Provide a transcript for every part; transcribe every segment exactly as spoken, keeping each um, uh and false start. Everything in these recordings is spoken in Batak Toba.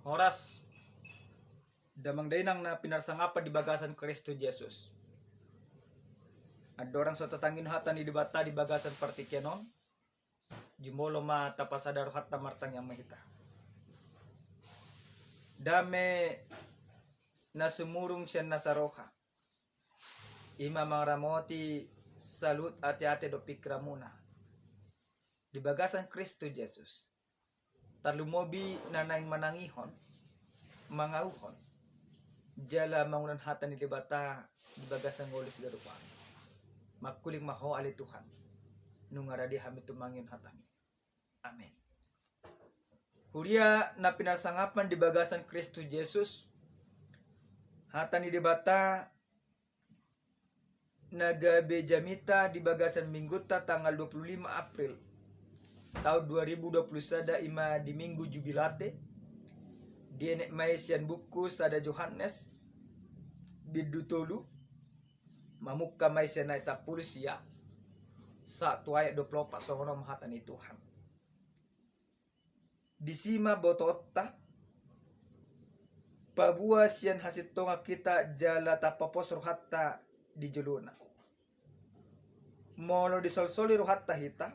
Horas, damang dainang na pinarsangapan di bagasan Kristus Jesus. Andorang so tatangihon hata ni Debata di bagasan partingkian on, jumolo ma tapasada rohanta, martangiang ma hita. Dame na sumurung sian nasa roha, i ma mangaramoti saluhut ateate dohot pingkiranmuna di bagasan Kristus Jesus. Tarlumobi na naeng manangihon, mangauhon, jala mangulahon hata ni Debata di bagasan ngolu siganup ari. Mangkuling ma Ho ale Tuhan, nunga rade hami tumangihon hataMi. Amen. Huria na pinarsangapan di bagasan Kristus Jesus, hata ni Debata na gabe jamita di bagasan minggunta tanggal dua puluh lima April taon dua ribu dua puluh sada, i ma di Minggu Jubilate, dienet ma i sian buku sada Johannes bindu tolu, mamungka ma i sian ayat sampulu sia sahat tu ayat dua puluh opat. Songon on ma hata ni Tuhan. Disi ma botoonta, paboa sian hasintongan hita jala tapapos rohanta di jolona. Molo disolsoli rohanta hita,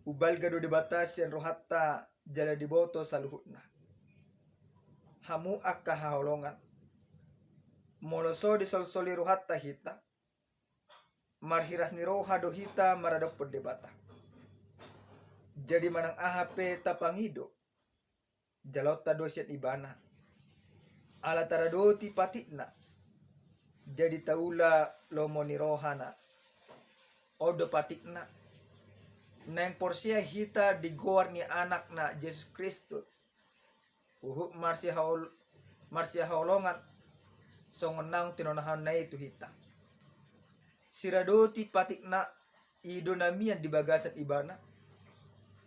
umbalga do Debata sian rohanta jala diboto saluhutna. Hamu angka haholongan, molo so disolsoli rohanta hita, marhiras ni roha do hita maradophon Debata. Jadi manang aha pe tapangido, jaloonta do sian Ibana. Ala taradoti patikna, jadi taula lomo ni rohana. On do patikna, naeng porsea hita di goar ni Anakna Jesus Kristus, huhut marsihaol-, marsihaholongan songon naung tinonahonna i tu hita. Siradoti patikna, i do na mian di bagasan Ibana,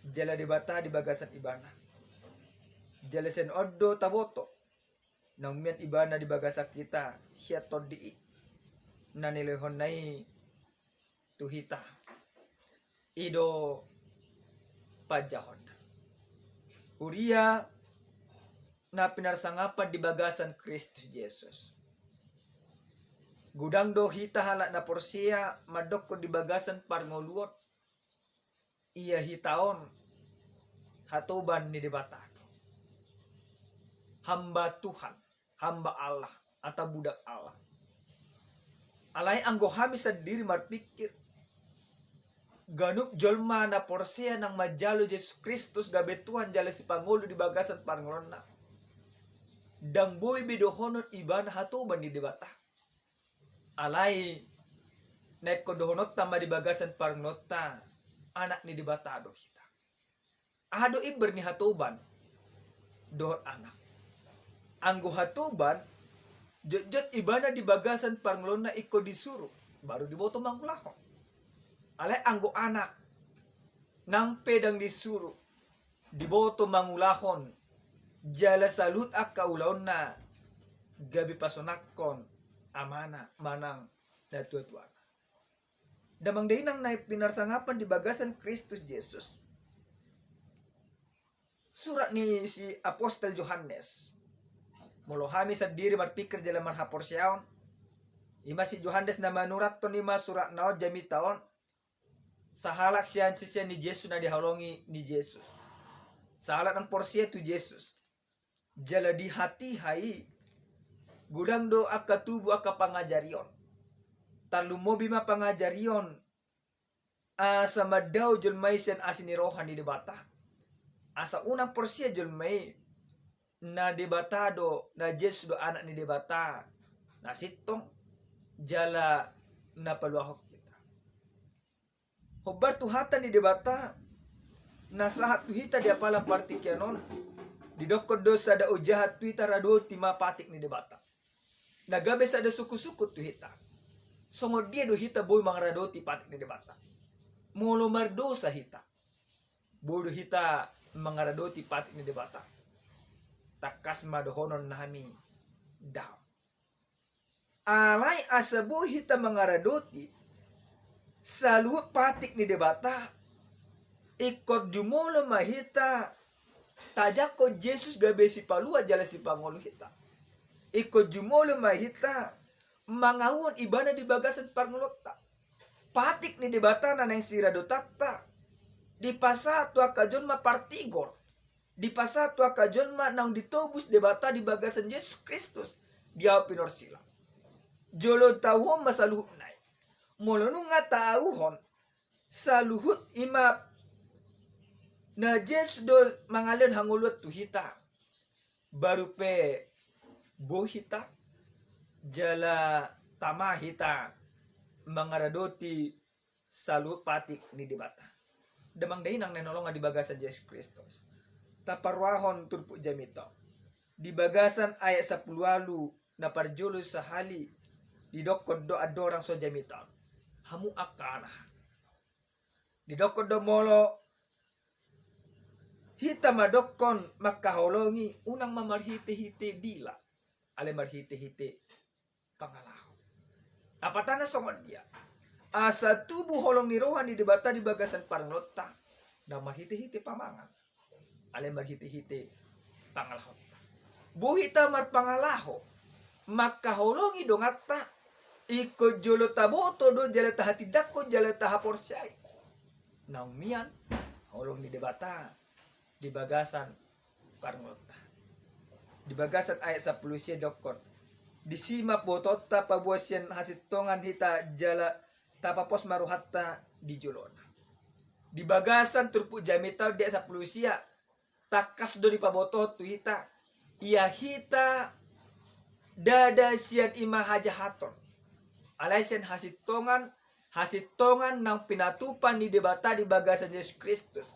jala Debata di bagasan Ibana. Jala sian on do taboto naung mian Ibana di bagasan hita sian Tondi i, na nilehonna i tu hita. I do panjahonna. Huria na pinarsangapan di bagasan Kristus Jesus, godang do hita halak na porsea mandokkon di bagasan parngoluon, ia hita on hatoban ni Debata do, hamba Tuhan, hamba Allah, atau budak Allah. Alai anggo hami sandiri marpingkir, ganup jolma na porsea nang manjalo Jesus Kristus gabe Tuhan jala Sipangolu di bagasan parngoluonna, ndang boi be dohonon Ibana hatoban ni Debata. Alai na ingkon dohononta ma di bagasan parngoluonta, anak ni Debata do hita. Aha do imber ni hatoban dohot anak? Anggo hatoban, jotjot ibana di bagasan parngoluonna ingkon disuru, baru diboto mangulahon. Alai anggo anak, nang pe ndang disuru, diboto mangulahon, jala saluhut angka ulaonna gabe pasonangkon amana manang natuatuana. Damang dainang na pinarsangapan di bagasan Kristus Jesus, surat ni si apostel Johannes. Molo hami sandiri marpingkir jala marhaporseaon, i ma si Johannes na manurathon i ma suratna on, jamita on, sahalak sian sisean ni Jesus na dihaholongi ni Jesus, sahalak na porsea tu Jesus. Jala di hatiha i godang do angka tubu angka pangajarion. Tarlumobi ma pangajarion asa mandao jolma i sian asi ni roha ni Debata, asa unang porsea jolma i na Debata do, na Jesus do Anak ni Debata na sintong jala na paluahon hita. Hombar tu hata ni Debata na sahat tu hita di apala partingkian on, didokkon do sada ojahan tu hita, radoti ma patik ni Debata. Na gabe sada sungkunsungkun tu hita, songon dia do hita boi mangaradoti patik ni Debata? Molo mardosa hita, boi do hita mangaradoti patik ni Debata? Tangkas ma dohonon nami, daong. Alai asa boi hita mangaradoti saluhut patik ni Debata, ingkon jumolo ma hita Tajangkon Jesus gabe sipalua jala sipangolu hita. Ingkon jumolo ma hita mangahuhon ibana di bagasan parngoluonta. Patik ni Debata na naeng siradotanta dipasahat tu angka jolma partigor, dipasahat tu angka jolma naung ditobus Debata di bagasan Jesus Kristus di ahu pinorsila. Jolo tahuhon ma saluhutna i. Molo nunga tahuhon saluhut i ma na Jesus do mangalehon hangoluan tu hita, baru pe boi hita jala tama hita mangaradoti saluhut patik ni Debata. Damang dainang na hinaholongan di bagasan Jesus Kristus, taparrohahon turpuk jamita on. Di bagasan ayat sampulu ualu na parjolo sahali, didokkon do andorang so jamita on, hamu angka anaha. Didokkon do molo hita mandokkon mangkaholongi, unang ma marhitehite dila, alai marhitehite pangalaho. Lapatanna songon dia? Asa tubu holong ni roha ni Debata di bagasan parngoluonta, ndang marhitehite pamangan, alai marhitehite pangalahonta. Boi hita marpangalaho, mangkaholongi donganta, ingkon jolo taboto do jala tahatindangkon jala tahaporseai naung mian holong ni Debata di bagasan parngoluonta. Di bagasan ayat sampulu sia didokkon, disi ma botoonta paboa sian hasintongan hita jala tapapos ma rohanta di jolona. Di bagasan turpuk jamita on di ayat sampulu sia, tangkas do dipabotohon tu hita, ia hita ndada sian i ma hajahaton, alai sian hasintongan, hasintongan naung pinatupa ni Debata di bagasan Jesus Kristus.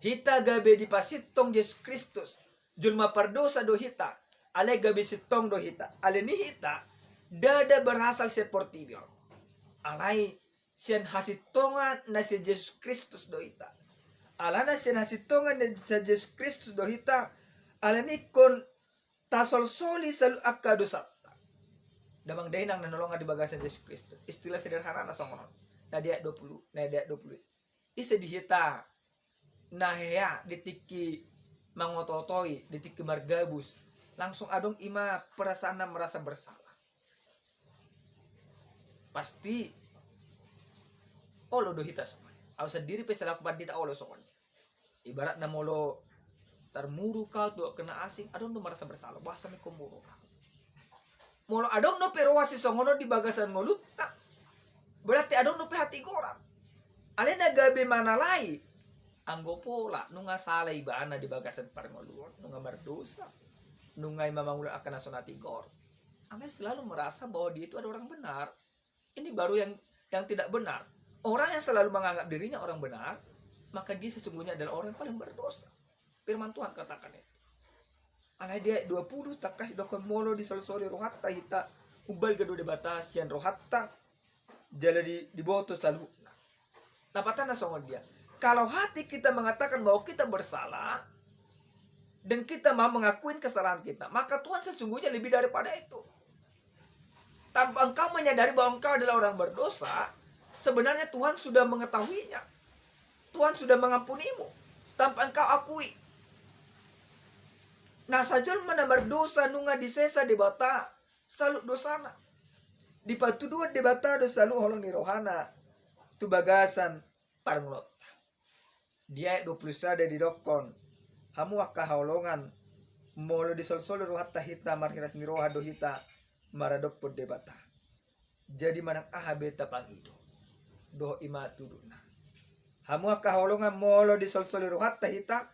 Hita gabe dipasintong Jesus Kristus. Jolma pardosa do hita, alai gabe sintong do hita. Alani i hita ndada berasal sian portibi on, alai sian hasintongan na sian Jesus Kristus do hita. Alana sian hasintongan na sian Jesus Kristus do hita, alani i ingkon tasolsoli saluhut angka dosanta. Damang dainang na hinaholongan di bagasan Jesus Kristus, istilah sederhanana songon on, na di ayat dua puluh, na di ayat dua puluh i. Ise di hita na hea di tingki mangotootoi, di tingki margabus, langsung adong i ma perasaanna merasa bersalah? Pasti olo do hita songon i. Au sandiri pe selaku pandita olo songon i. Ibaratna molo tarmuruk au tu angka na asing, adong do merasa bersalah, boasa ma ingkon muruk au. Molo adong dope roha sisongon on di bagasan ngolunta, berarti adong dope hatigoran. Alai na gabe manalai, anggo pola nunga sala ibana di bagasan parngoluon, nunga mardosa, nunga i ma mangula angka na so na tigor, alai selalu merasa bahwa dia itu ada orang benar. Ini baru yang, yang tidak benar. Orang yang selalu menganggap dirinya orang benar, maka dia sesungguhnya adalah orang yang paling berdosa. Firman Tuhan katakan itu. Alai di ayat dua puluh, tangkas didokkon molo disolsoli rohanta hita, umbalga do Debata sian rohanta, jala di, diboto saluhutna. Lapatanna songon dia? Kalau hati kita mengatakan bahwa kita bersalah, dan kita mau mengakuin kesalahan kita, maka Tuhan sesungguhnya lebih daripada itu. Tanpa engkau menyadari bahwa engkau adalah orang berdosa, sebenarnya Tuhan sudah mengetahuinya. Tuhan sudah mengampunimu tanpa engkau akui. Na sajolma na mardosa nunga disesa Debata saluhut dosana. Dipatuduhon Debata do saluhut holong ni rohana tu bagasan parngoluonta. Di ayat dua puluh sada didokkon, hamu angka haholongan, molo disolsoli rohanta hita, marhiras ni roha do hita maradophon Debata. Jadi manang aha be tapangido, dohot i ma tudukna. Hamu angka haholongan, molo disolsoli rohanta hita,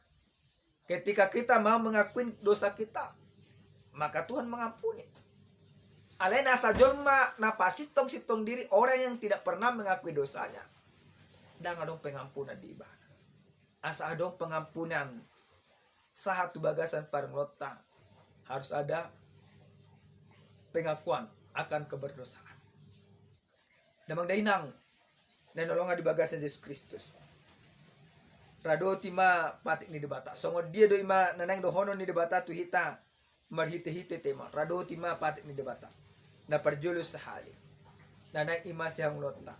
ketika kita mau mengakui dosa kita, maka Tuhan mengampuni. Alai na sajolma na pasintong-sintong diri, orang yang tidak pernah mengakui dosanya, ndang adong pengampunan di ibana. Asa adong pengampunan sahat tu bagasan parngoluonta, harus ada pengakuan akan keberdosaan. Damang dainang na hinaholongan di bagasan Jesus Kristus, radoti ma patik ni Debata. Songon dia do i ma na naeng dohonon ni Debata tu hita marhite-hite tema on? Radoti ma patik ni Debata. Na parjolo sahali, na naeng i ma sihangoluonta.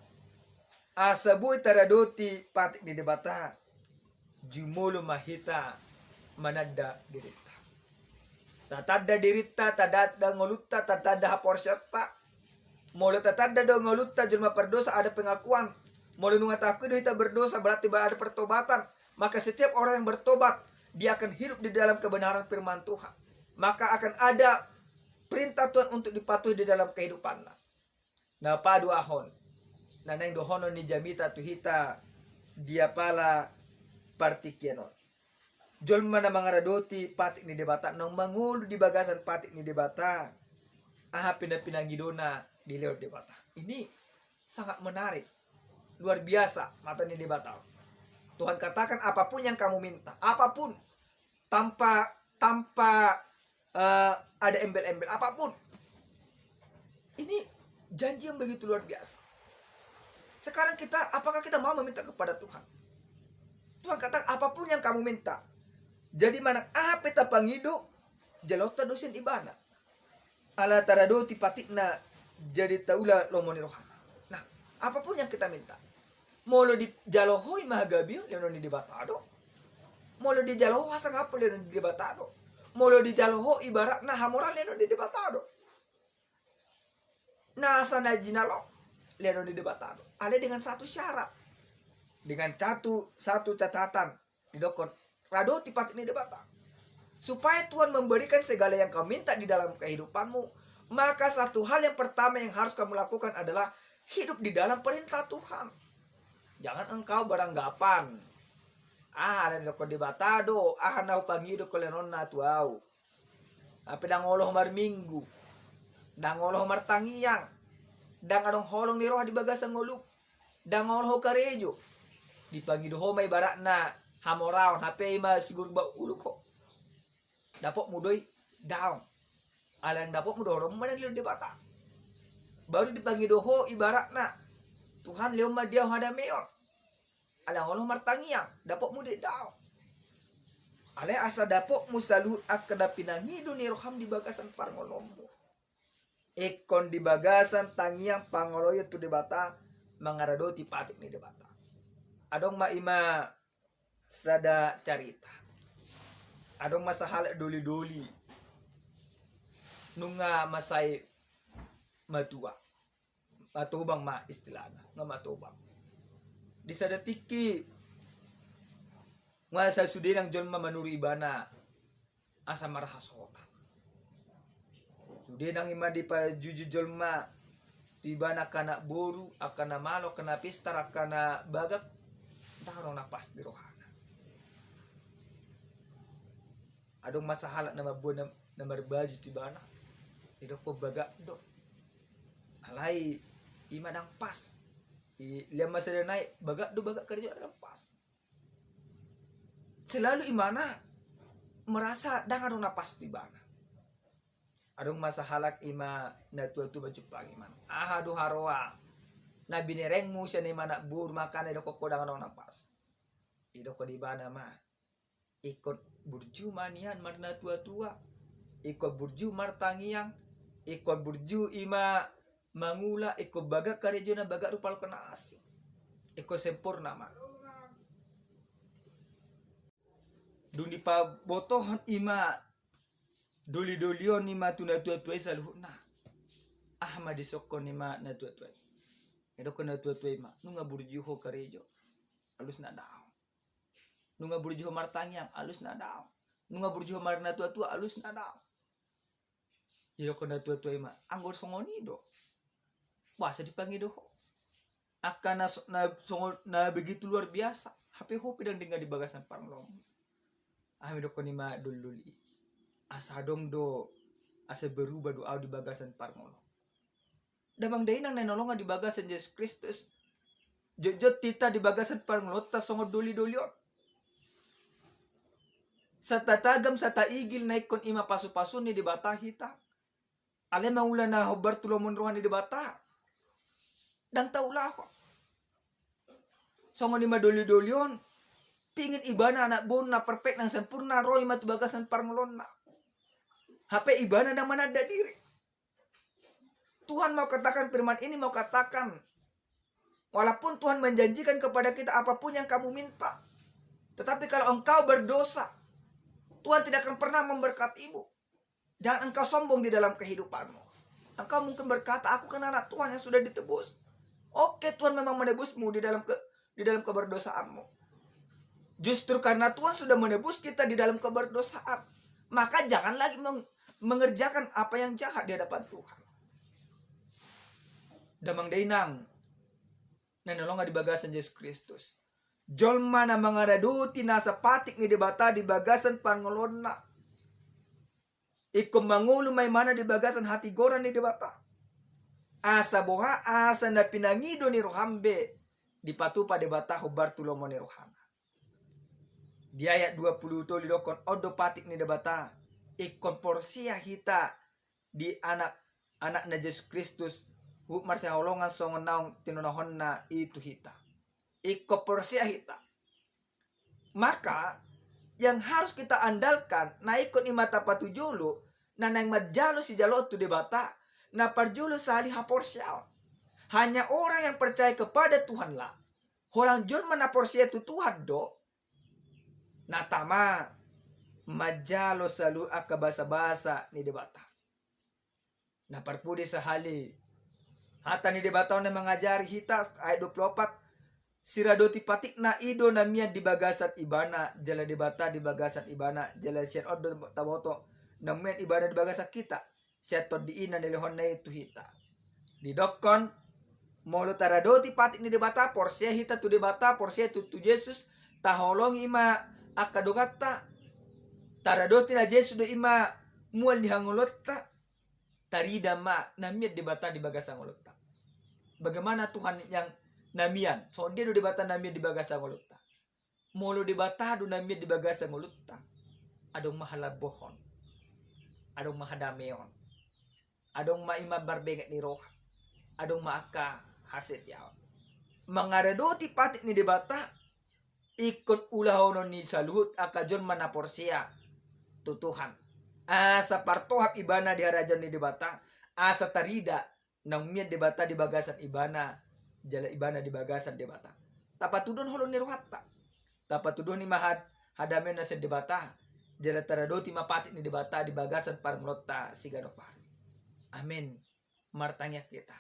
Asa boi taradoti patik ni Debata, jumolo ma hita mananda dirinta. Tatanda dirinta, tatanda ngolunta, tatanda haporseaonta. Molo tatanda do ngolunta jolma pardosa, ada pengakuan. Molo nunga taakui do hita berdosa, berarti ada pertobatan. Maka setiap orang yang bertobat, dia akan hidup di dalam kebenaran firman Tuhan. Maka akan ada perintah Tuhan untuk dipatuhi di dalam kehidupanna. Na paduahon, na naeng dohonon ni jamita tu hita di apala partingkian on. Jolma na mangaradoti patik ni Debata, naung mangolu di bagasan patik ni Debata, aha pe na pinangidona dilehon Debata. Ini sangat menarik, luar biasa mata ni Debata. Tuhan katakan, apapun yang kamu minta, apapun, tanpa tanpa eh, ada embel-embel apapun. Ini janji yang begitu luar biasa. Sekarang kita, apakah kita mau meminta kepada Tuhan? Tuhan kata, apapun yang kamu minta. Jadi manang aha pe tapangido, jaloonta do sian Ibana. Ala taradoti patikna, jadi taula lomo ni rohana. Nah, apapun yang kita minta, molo dijalo ho i ma hagabeon, lehon ni Debata do. Molo dijalo ho hasangapon, lehon ni Debata do. Molo dijalo ho ibaratna hamoraon, lehon ni Debata do. Na asa na jinalo, lehon ni Debata do. Alai dengan satu syarat, dengan satu, satu catatan. Didokkon, radoti patik ni Debata, supaya Tuhan memberikan segala yang kau minta di dalam kehidupanmu, maka satu hal yang pertama yang harus kamu lakukan adalah hidup di dalam perintah Tuhan. Jangan engkau beranggapan, aha na didokkon Debata do, aha na hupangido, lehononna tu au. Hape ndang olo ho marminggu, ndang olo ho martangiang, ndang adong holong ni roha di bagasan ngolum, ndang olo ho karejo. Dipangido ho ma ibaratna hamoraon, hape i ma sigurba uluk ho. Dapotmu do i? Daong. Alai ndang dapotmu do, holongmu ma na dilehon Debata. Baru dipangido ho ibaratna, Tuhan, lehon ma di au hadameon. Alai ndang olo ho martangiang, dapotmu do i? Daong. Alai asa dapotmu saluhut angka na pinangido ni roham di bagasan parngoluonmu. Ingkon di bagasan tangiang pangoloion tu Debata, mangaradoti patik ni Debata. Adong ma i ma sada carita. Adong ma sahalak doli-doli, nunga mansai matua, matobang ma istilahna, nunga matobang. Di sada tingki, nunga sai sude nang jolma manuru ibana asa marhasohotan. Sude nang i ma dipajuju jolma tu ibana angka na boru, angka na malo, angka na pistar, angka na bagak, ndang adong na pas di rohana. Adong ma sahalak na mamboan na, na marbaju tu ibana, didokkon bagak do. Alai i ma ndang pas. I, lean ma sada nai, bagak do, bagak karejo, ndang pas. Selalu ibana merasa ndang adong na pas tu ibana. Adong ma sahalak i ma na tua-tua manjumpangi ibana. Aha do haroa na binerengmu sian i ma na boru, makana didokkon ho ndang adong na pas? Didokkon ibana ma, ingkon burju ma nian marnatua-tua, ingkon burju martangiang, ingkon burju i ma mangula, ingkon bagak karejona, bagak rupa halak na asing, ingkon sempurna ma. Dung dipabotohon i ma doli-doli on i ma tu natua-tua i saluhutna, aha ma didokkon i ma natua-tua i? Didokkon natua-tua i ma, nunga burju ho karejo, alusna daong. Nunga burju ho martangiang, alusna daong. Nunga burju ho marnatua-tua, alusna daong. Didokkon natua-tua i ma, anggo songon i do, boasa dipangido ho angka na so-, na songon, na begitu luar biasa, hape ho pe ndang denggan di bagasan parngoluonmu? Aha ma didokkon i ma doli-doli i? Asa adong do, asa berubah do au di bagasan parngoluon. Damang dainang na hinaholongan di bagasan Jesus Kristus, jotjot hita di bagasan parngoluonta songon doli-doli on. Sai tatagam, sai taigil na ingkon i ma pasu-pasu ni Debata hita. Alai mangula na hombar tu lomo ni roha ni Debata, ndang taulahon. Songon i ma doli-doli on, pingin ibana anak boru na perfect, na sempurna, ro i ma tu bagasan parngoluonna. Hape ibana ndang mananda diri. Tuhan mau katakan, firman ini mau katakan, walaupun Tuhan menjanjikan kepada kita, apapun yang kamu minta, tetapi kalau engkau berdosa, Tuhan tidak akan pernah memberkatimu. Jangan engkau sombong di dalam kehidupanmu. Engkau mungkin berkata, "Aku kan anak Tuhan yang sudah ditebus." Oke, Tuhan memang menebusmu di dalam ke, di dalam keberdosaanmu. Justru karena Tuhan sudah menebus kita di dalam keberdosaan, maka jangan lagi meng, mengerjakan apa yang jahat di hadapan Tuhan. Damang dainang na hinaholongan di bagasan Jesus Kristus, jolma na mangaradoti nasa patik ni Debata di bagasan parngoluonna, ingkon mangolu ma ibana di bagasan hatigoran ni Debata. Asa boha? Asa na pinangido ni roham be dipatupa Debata hombar tu lomo ni rohana. Di ayat dua puluh tolu didokkon, on do patik ni Debata, ingkon porsea hita di anak, anakna Jesus Kristus, huhut marsihaholongan songon naung tinonahonna i tu hita. Ingkon porsea hita. Maka yang harus kita andalkan, na ingkon i ma tapatujolo, na naeng manjalo sijaloon tu Debata, na parjolo sahali haporseaon. Hanya orang yang percaya kepada Tuhanlah, holan jolma na porsea tu Tuhan do, na tama manjalo saluhut angka basabasa ni Debata. Na parpudi sahali, hata ni Debata on na mangajari hita, ayat dua puluh opat, siradoti patikna i do na mian di bagasan ibana, jala Debata di bagasan ibana, jala sian on do taboto na mian ibana di bagasan hita, sian Tondi i na nilehonna i tu hita. Didokkon, molo taradoti patik ni Debata, porsea hita tu Debata, porsea tu, tu Jesus, taholongi i ma angka donganta, taradoti na Jesus do i ma mual ni hangoluanta, tarida ma na mian Debata di bagasan ngolunta. Bagaimana Tuhan yang na mian? Songon dia do Debata na mian di bagasan ngolunta? Molo Debata do na mian di bagasan ngolunta, adong ma halambohon, adong ma hadameon, adong ma i ma marbenget ni roha, adong ma angka hasetiaon. Mangaradoti patik ni Debata, ingkon ulahonon ni saluhut angka jolma na porsea tu Tuhan, asa partohap ibana di harajaon ni Debata, asa tarida naung mian Debata di bagasan ibana, jala ibana di bagasan Debata. Tapatuduhon holong ni rohanta, tapatuduhon i ma had-, hadameonna sian Debata, jala taradoti ma patik ni Debata di bagasan parngoluonta siganup ari. Amen. Martangiang hita.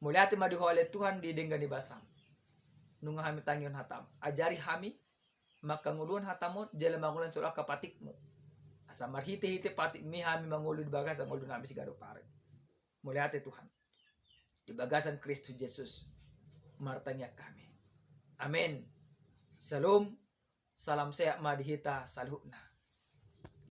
Mauliate ma di Ho ale Tuhan di denggan ni basam. Nunga hami tangihon hatam, ajari hami mangkangoluhon hatam on jala mangulahon solu angka patikmu, asa marhitehite patikmi hami mangolu di bagasan ngolunami siganup ari. Mauliate Tuhan. Di bagasan Kristus Jesus martangiang hami. Amen. Syalom. Salam sehat ma di hita saluhutna.